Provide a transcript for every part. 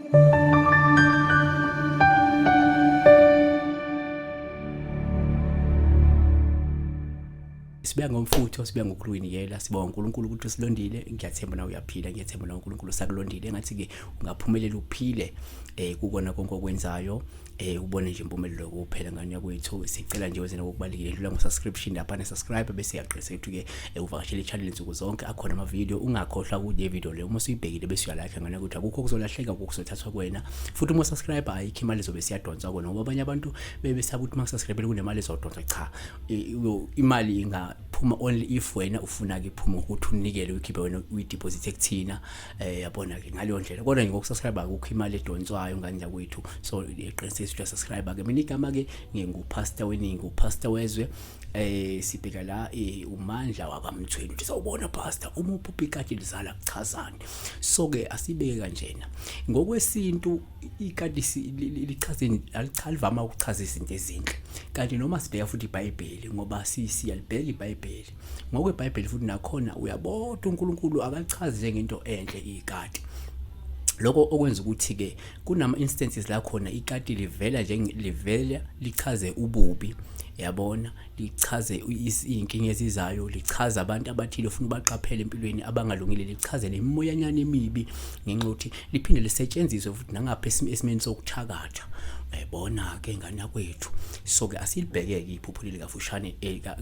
Sibuya ngomfutho, sibuya ngokuruyinikela, sibonga uNkulunkulu ukuthi usilondile. Ngiyathemba nawe uyaphila, ngiyathemba nawe uNkulunkulu usakulondile. Engathi ke ungaphumelela uphile kukona konke okwenzayo. Ubone nje impumelelo kuphela ngane yakwethu. Sicela nje wezena kokubalekile dlula ngo subscription lapha ne subscribe bese uyaqiniseka ukuthi ke uvakashele i-channel insuku zonke, akhona ama video. Ungakhohlwa kule video le uma usuyibhekile bese uyalike ngane ukuthi akukho okuzolahleka, akukho okuzothathwa kuwena. Futhi uma usubscribe ayikho imali ezobe siyadonswa kona, ngoba abanye abantu bebesaba ukuthi uma usubscribe kunemali ezodonswa. Cha, imali ingaphuma only if wena ufuna ke iphume ukuthi unikele, uyikhiphe wena, uyideposit ekuthina. Yabona ke ngaleyo ndlela, kodwa nje ngokusubscribe akukho imali edonswayo ngane yakwethu. So iqinisekisa ukuthi subscribe ke. Mina igama ke nginguPastor weningi, uPastor wezwe. Sibheka la uMandla wakaMthweni uthi sawubona pastor, uma uphupha ikati lizala kuchazani? So ke asibeke kanjena, ngokwesintu ikati lichaza, alichalivama ukuchaza izinto ezinhle, kanti noma sibheka futhi iBhayibheli, ngoba siyalibheka iBhayibheli ngokweBhayibheli futhi nakhona uyabona uNkulunkulu akachazi njengento enhle ikati. Lokho okwenza ukuthi ke kunama instances la khona ikati livela livela lichaze ububi, yabona, lichaze izinkinga ezizayo, lichaze abantu abathile ufuna ubaqaphele empilweni abangalungile, lichaze nemimoyanyana emibi, ngenxa yokuthi liphinde lisetshenziswe futhi nangapha esimeni sokuthakatha, uyayibona ke ngane yakwethu. So ke asilibheke ke iphupho leli kafushane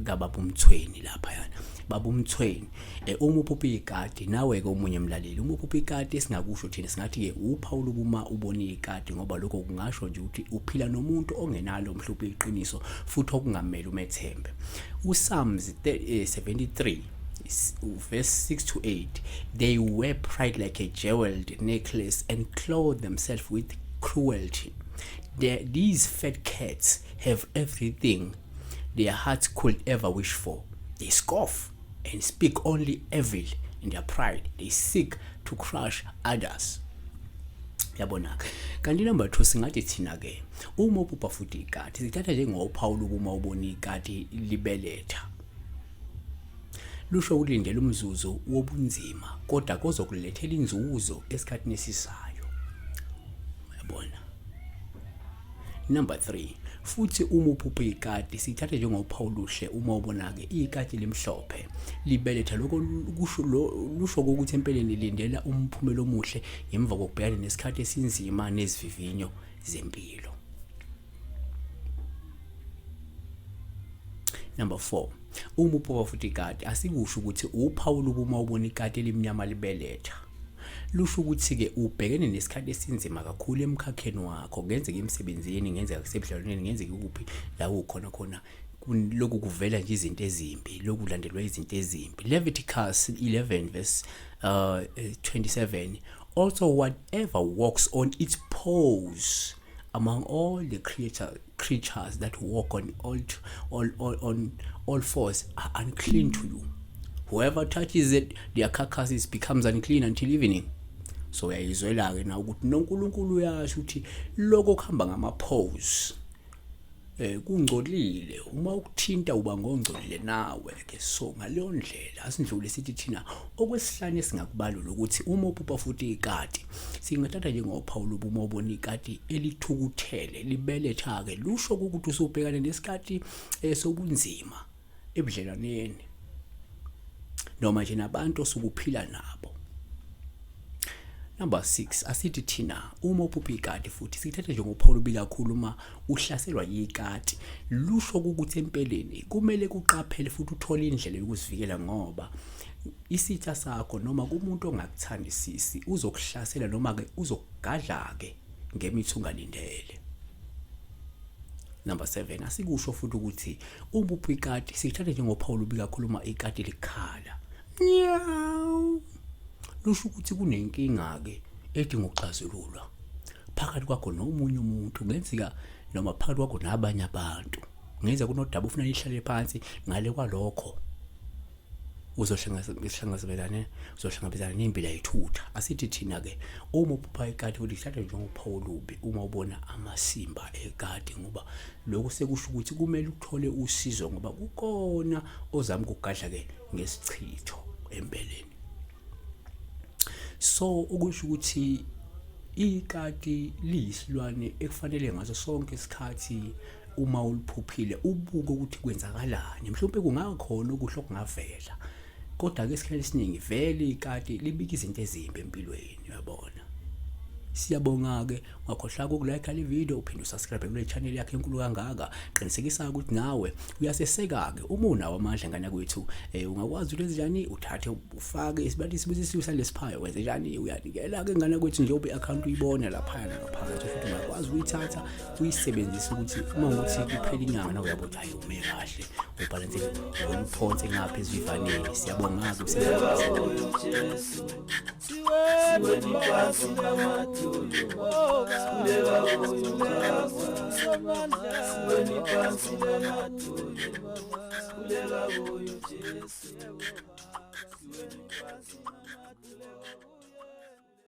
kababa uMthweni lapha yana. Baba uMthweni, uma uphupha ikati, nawe ke omunye mlaleli, uma uphupha ikati, esingakusho thina singathi ke uphawula uma ubona ikati, ngoba lokho kungasho nje ukuthi uphila nomuntu ongenalo mhluphe iqiniso futhi okungamele umethembe. UPsalms 73 verse 6 to 8: "They wear pride like a jeweled necklace and clothe themselves with cruelty. These fat cats have everything their hearts could ever wish for. They scoff and speak only evil in their pride. They seek to crush others." Yabona ke, kanti number 2 singathi thina ke uma uphupha futhi ikati, sithatha njengophawu uma ubona ikati libeletha, lusho ukulindela umzuzu wobunzima kodwa kozokulethela inzuzo esikhathini esizayo, yabona. Number 3 futhi uma uphupha ikati, sithathe njengophawu luhle uma ubona ke ikati limhlophe libeletha. Lokho kusho lusho ukuthi empeleni lindela umphumela omuhle ngemva kokubhekana nesikhathi esinzima nezivivinyo zempilo. Number 4, uma uphupha futhi ikati, asikusho ukuthi uphawu uma ubona ikati elimnyama libeletha, lusho ukuthi-ke ubhekene nesikhathi esinzima kakhulu emkhakheni wakho. Kungenzeka emsebenzini, kungenzeka kusebudlelwaneni, kungenzeka ikuphi la ukhona khona, lokhu kuvela nje izinto ezimbi, lokhu kulandelwa izinto ezimbi. Leviticus 11 verse 27: "Also whatever walks on its paws among all the creatures that walk on all fours are unclean to you. Whoever touches it, their carcasses becomes unclean until evening." So uyayizwela ke na ukuthi noNkulunkulu uyasho ukuthi lokho kuhamba ngama paws kungcolile, uma ukuthinta uba ngongcolile nawe ke. So ngaleyo ndlela asindlule sithi thina okwesihlanu esingakubalula ukuthi uma uphupha futhi ikati, singathatha njengophawu uma ubona ikati elithukuthele libeletha ke, lusho ukuthi usubhekane nesikhathi sobunzima ebudlelwaneni noma nje nabantu osukuphila nabo. Number 6, asithi thina uma uphupha ikati futhi, sithatha njengophawu olubi kakhulu uma uhlaselwa yikati, lusho ukuthi empeleni kumele kuqaphele futhi uthole indlela yokuzivikela, ngoba isitha sakho noma kumuntu ongakuthandisisi uzokuhlasela noma ke uzokugadla ke ngemithi ungalindele. Number 7, asikusho futhi ukuthi uma uphupha ikati, sithatha njengophawu olubi kakhulu uma ikati likhala nyaw, lusho ukuthi kunenkinga ke edinga ukuxazululwa phakathi kwakho nomunye umuntu, kungenzeka noma phakathi kwakho nabanye abantu, kungenzeka kunodaba ufuna nihlale phansi. Ngale kwalokho uzohlangabezana nempilo ayithutha. Asithi thina ke uma uphupha ikati futhi, sithatha njengophawu olubi uma ubona amasimba ekati, ngoba lokho sekusho ukuthi kumele uthole usizo, ngoba kukona ozama ukugadla ke ngesichitho empeleni. So ukusho ukuthi Ikati liyisilwane ekufanele ngaso sonke isikhathi uma uliphuphile ubuke ukuthi kwenzakalani, mhlawumbe kungakhona okuhle okungavela. Kodwa-ke esikhathini esiningi vele ikati libika izinto ezimbi empilweni, uyabona. Siyabonga-ke, ungakhohlwa ukulike le video uphinde usubscribe kule channel yakhe enkulu kangaka. Qinisekisa ukuthi nawe uyaseseka-ke uma unawo amandla ngane kwethu, ungakwazi ukuthi enzenjani, uthathe ufake isibathi isibusisiwe salesiphayo, wenze njani, uyanikela-ke ngane kwethu njengoba i-akhawunti uyibona laphaya ngaphakathi, futhi ungakwazi ukuyithatha uyisebenzise ukuthi uma ukuthi kuphela inyanga nawe uyabo ukuthi hayi ume kahle, ubhalanse wena uphonse ngapha ezivivaneni. Siyabonga-ke Siweni phansi namadolo.